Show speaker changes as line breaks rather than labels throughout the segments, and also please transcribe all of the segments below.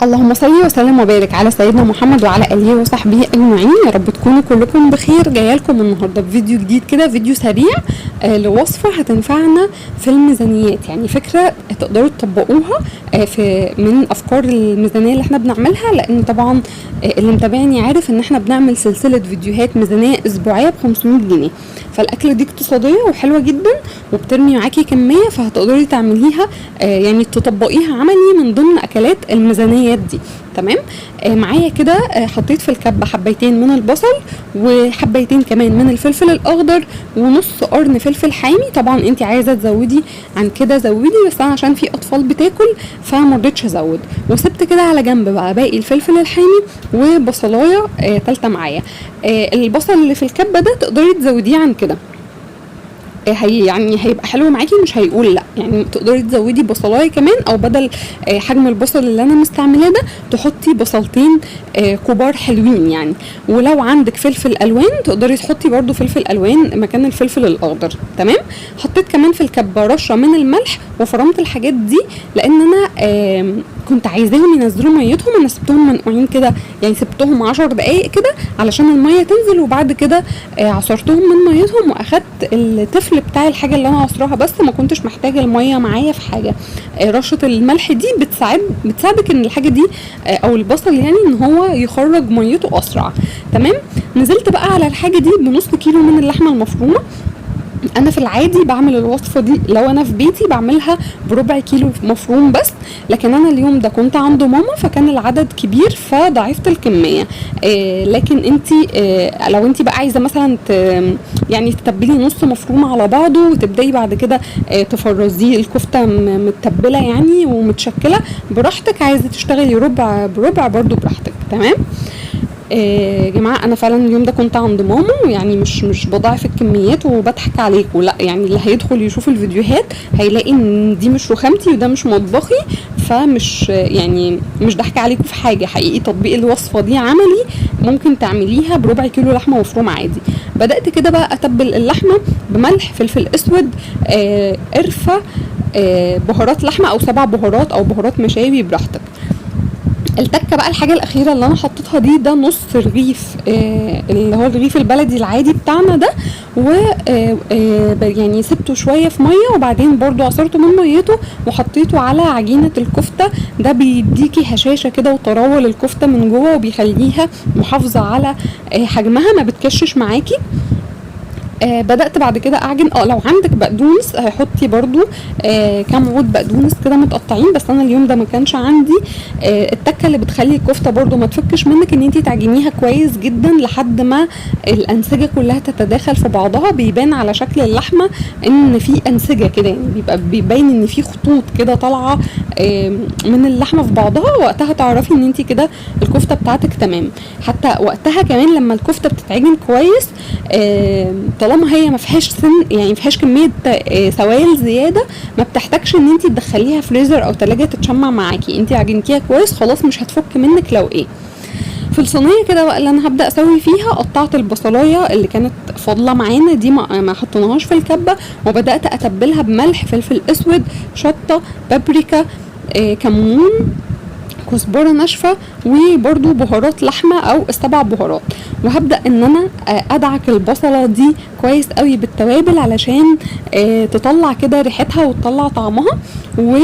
اللهم صل وسلم وبارك على سيدنا محمد وعلى اله وصحبه اجمعين. يا رب تكونوا كلكم بخير. جاية لكم النهارده بفيديو جديد كده، فيديو سريع لوصفه هتنفعنا في الميزانيات، يعني فكرة تقدروا تطبقوها في من افكار الميزانية اللي احنا بنعملها، لان طبعا اللي متابعني عارف ان احنا بنعمل سلسلة فيديوهات ميزانية اسبوعية ب 500 جنيه. فالاكله دي اقتصادية وحلوه جدا وبترمي معاكي كمية، فهتقدري تعمليها يعني تطبقيها عملي من ضمن اكلات الميزانيات دي. تمام. معايا كده حطيت في الكبه حبيتين من البصل وحبيتين كمان من الفلفل الاخضر ونص قرن فلفل حامي. طبعا انت عايزه تزودي عن كده زودي، بس انا عشان في اطفال بتاكل فما رضيتش ازود، وسبت كده على جنب بقى باقي الفلفل الحامي وبصلايه تالتة معايا. البصل اللي في الكبه ده تقدري تزوديه عن كده، هي يعني هيبقى حلو معاكي، مش هيقول لا، يعني تقدري تزودي بصلايه كمان، او بدل حجم البصل اللي انا مستعملاه ده تحطي بصلتين كبار حلوين يعني. ولو عندك فلفل الوان تقدري تحطي برده فلفل الوان مكان الفلفل الاخضر. تمام. حطيت كمان في الكبه رشه من الملح وفرمت الحاجات دي، لان انا كنت عايزاهم ينزلوا ميتهم. انا سبتهم منقوعين كده، يعني سبتهم 10 دقايق كده علشان المية تنزل، وبعد كده عصرتهم من ميتهم واخدت التفل بتاع الحاجة اللي انا عصراها، بس ما كنتش محتاجه المية معايا في حاجة. رشه الملح دي بتساعدك ان الحاجة دي او البصل يعني ان هو يخرج ميته اسرع. تمام. نزلت بقى على الحاجة دي بنص كيلو من اللحمة المفرومه. انا في العادي بعمل الوصفة دي لو انا في بيتي بعملها بربع كيلو مفروم بس، لكن انا اليوم ده كنت عند ماما فكان العدد كبير فضعفت الكمية. لكن انتي لو انتي بقى عايزه مثلا يعني تتبلي نص مفروم على بعضه وتبداي بعد كده تفرزيه الكفتة متبله يعني ومتشكله براحتك، عايزه تشتغلي ربع بربع برضو براحتك. تمام. يا جماعة انا فعلا اليوم ده كنت عند ماما، ويعني مش بضاعف الكميات وبضحك عليكم، لا، يعني اللي هيدخل يشوف الفيديوهات هيلاقي ان دي مش رخامتي وده مش مطبخي، فمش يعني مش ضحك عليكم في حاجة. حقيقي تطبيق الوصفة دي عملي، ممكن تعمليها بربع كيلو لحمه مفرومه عادي. بدات كده بقى اتبل اللحمة بملح، فلفل اسود، قرفه، بهارات لحمه او 7 بهارات او بهارات مشاوي براحتك. التكه بقى الحاجة الاخيرة اللي انا حطيتها دي، ده نص رغيف اللي هو الرغيف البلدي العادي بتاعنا ده، و يعني سبته شوية في مية وبعدين برضو عصرته من ميته وحطيته على عجينه الكفتة. ده بيديكي هشاشة كده وطراوه للكفته من جوه، وبيخليها محافظة على حجمها، ما بتكشش معاكي. بدأت بعد كده اعجن. لو عندك بقدونس هحطي برضو كام عود بقدونس كده متقطعين، بس انا اليوم ده ما كانش عندي. التكه اللي بتخلي الكفتة برضو ما تفكش منك ان انتي تعجنيها كويس جدا لحد ما الانسجة كلها تتداخل في بعضها. بيبان على شكل اللحمة ان في انسجة كده، يعني بيبقى بيبين ان في خطوط كده طالعه من اللحمة في بعضها. وقتها تعرفي ان انتي كده الكفتة بتاعتك تمام. حتى وقتها كمان لما الكفتة بتتعجن كويس، طالما هي ما فيهاش سن، يعني ما فيهاش كمية سوائل زيادة، ما بتحتاجش ان انت تدخليها فريزر او تلاجة تتشمع معاكي. انت عجنتيها كويس خلاص، مش هتفك منك. لو ايه في الصينية كده بقى اللي انا هبدا اسوي فيها، قطعت البصلايه اللي كانت فاضلة معانا دي ما حطيناهاش في الكبه، وبدات اتبلها بملح، فلفل اسود، شطه، بابريكا، كمون، كزبره ناشفة، وبرده بهارات لحمه او ال7 بهارات. وهبدا ان انا ادعك البصله دي كويس قوي بالتوابل علشان تطلع كده ريحتها وتطلع طعمها، و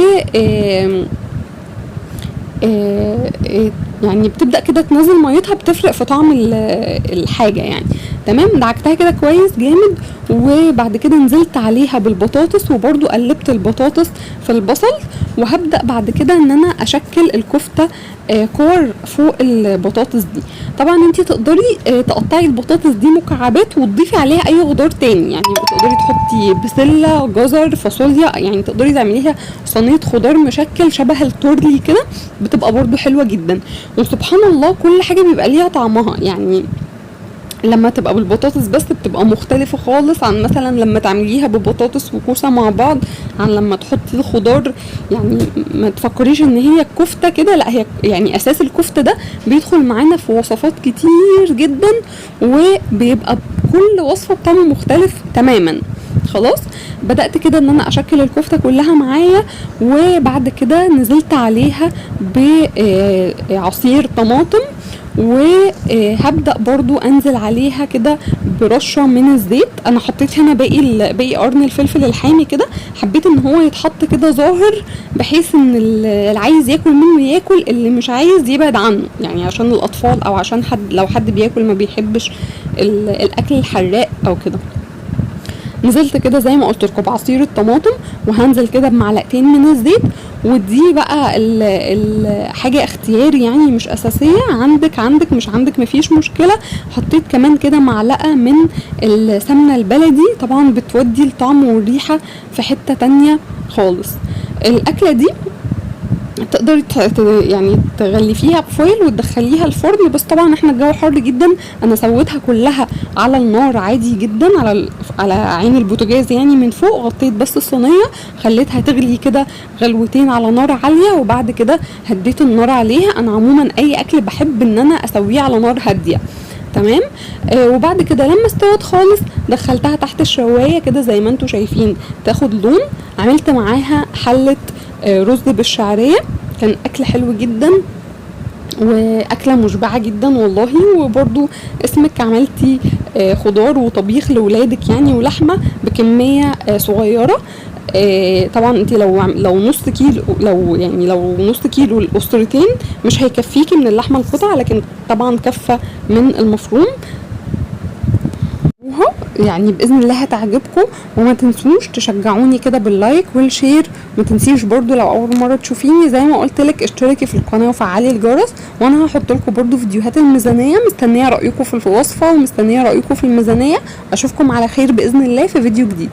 يعني بتبدا كده تنزل ميتها، بتفرق في طعم الحاجة يعني. تمام. دعكتها كده كويس جامد، وبعد كده نزلت عليها بالبطاطس، وبرده قلبت البطاطس في البصل. وهبدا بعد كده ان انا اشكل الكفتة كور فوق البطاطس دي. طبعا انتي تقدري تقطعي البطاطس دي مكعبات وتضيفي عليها اي خضار تاني، يعني تقدري تحطي بسلة، جزر، فاصوليا، يعني تقدري تعمليها صينية خضار مشكل شبه التورلي كده، بتبقى برده حلوة جدا. وسبحان الله كل حاجة بيبقى ليها طعمها، يعني لما تبقى بالبطاطس بس بتبقى مختلفة خالص عن مثلا لما تعمليها ببطاطس وكوسة مع بعض، عن لما تحطي الخضار. يعني ما تفكريش ان هي الكفتة كده، لا، هي يعني اساس الكفتة ده بيدخل معانا في وصفات كتير جدا، وبيبقى كل وصفة بطعم مختلف تماما. خلاص بدأت كده ان انا اشكل الكفتة كلها معايا، وبعد كده نزلت عليها بعصير طماطم، وهبدأ برضو انزل عليها كده برشة من الزيت. انا حطيت هنا باقي قرن الفلفل الحامي كده، حبيت ان هو يتحط كده ظاهر بحيث ان اللي عايز ياكل منه ياكل، اللي مش عايز يبعد عنه، يعني عشان الاطفال او عشان حد لو حد بياكل ما بيحبش الاكل الحراق او كده. نزلت كده زي ما قلت لكم بعصير الطماطم، وهنزل كده بمعلقتين من الزيت، ودي بقى حاجة اختياري يعني مش اساسية، عندك مش عندك مفيش مشكلة. حطيت كمان كده معلقه من السمنة البلدي، طبعا بتودي الطعم والريحه في حتة تانية خالص. الاكلة دي تقدري يعني تغلفيها بفويل وتدخليها الفرن، بس طبعا احنا الجو حر جدا، انا سويتها كلها على النار عادي جدا على عين البوتاجاز يعني من فوق، غطيت بس الصينية، خليتها تغلي كده غلوتين على نار عالية، وبعد كده هديت النار عليها. انا عموما اي اكل بحب ان انا اسويه على نار هادية، تمام. وبعد كده لما استوت خالص دخلتها تحت الشوايه كده زي ما انتم شايفين تاخد لون. عملت معاها حله رز بالشعريه، كان اكل حلو جدا واكله مشبعة جدا والله. وبرده اسمك عملتي خضار وطبيخ لولادك يعني ولحمه بكمية صغيرة. طبعا انت لو نص كيلو، لو يعني لو نص كيلو الاسرتين مش هيكفيكي من اللحمة القطع، لكن طبعا كفه من المفروم. يعني باذن الله هتعجبكم، وما تنسوش تشجعوني كده بال like وال share. ما تنسيش برضو لو اول مرة تشوفيني زي ما قلت لك اشتركي في القناة وفعلي الجرس، وانا هحط لكم برضو فيديوهات الميزانية. مستنيه رايكم في الوصفة ومستنيه رايكم في الميزانية. اشوفكم على خير باذن الله في فيديو جديد.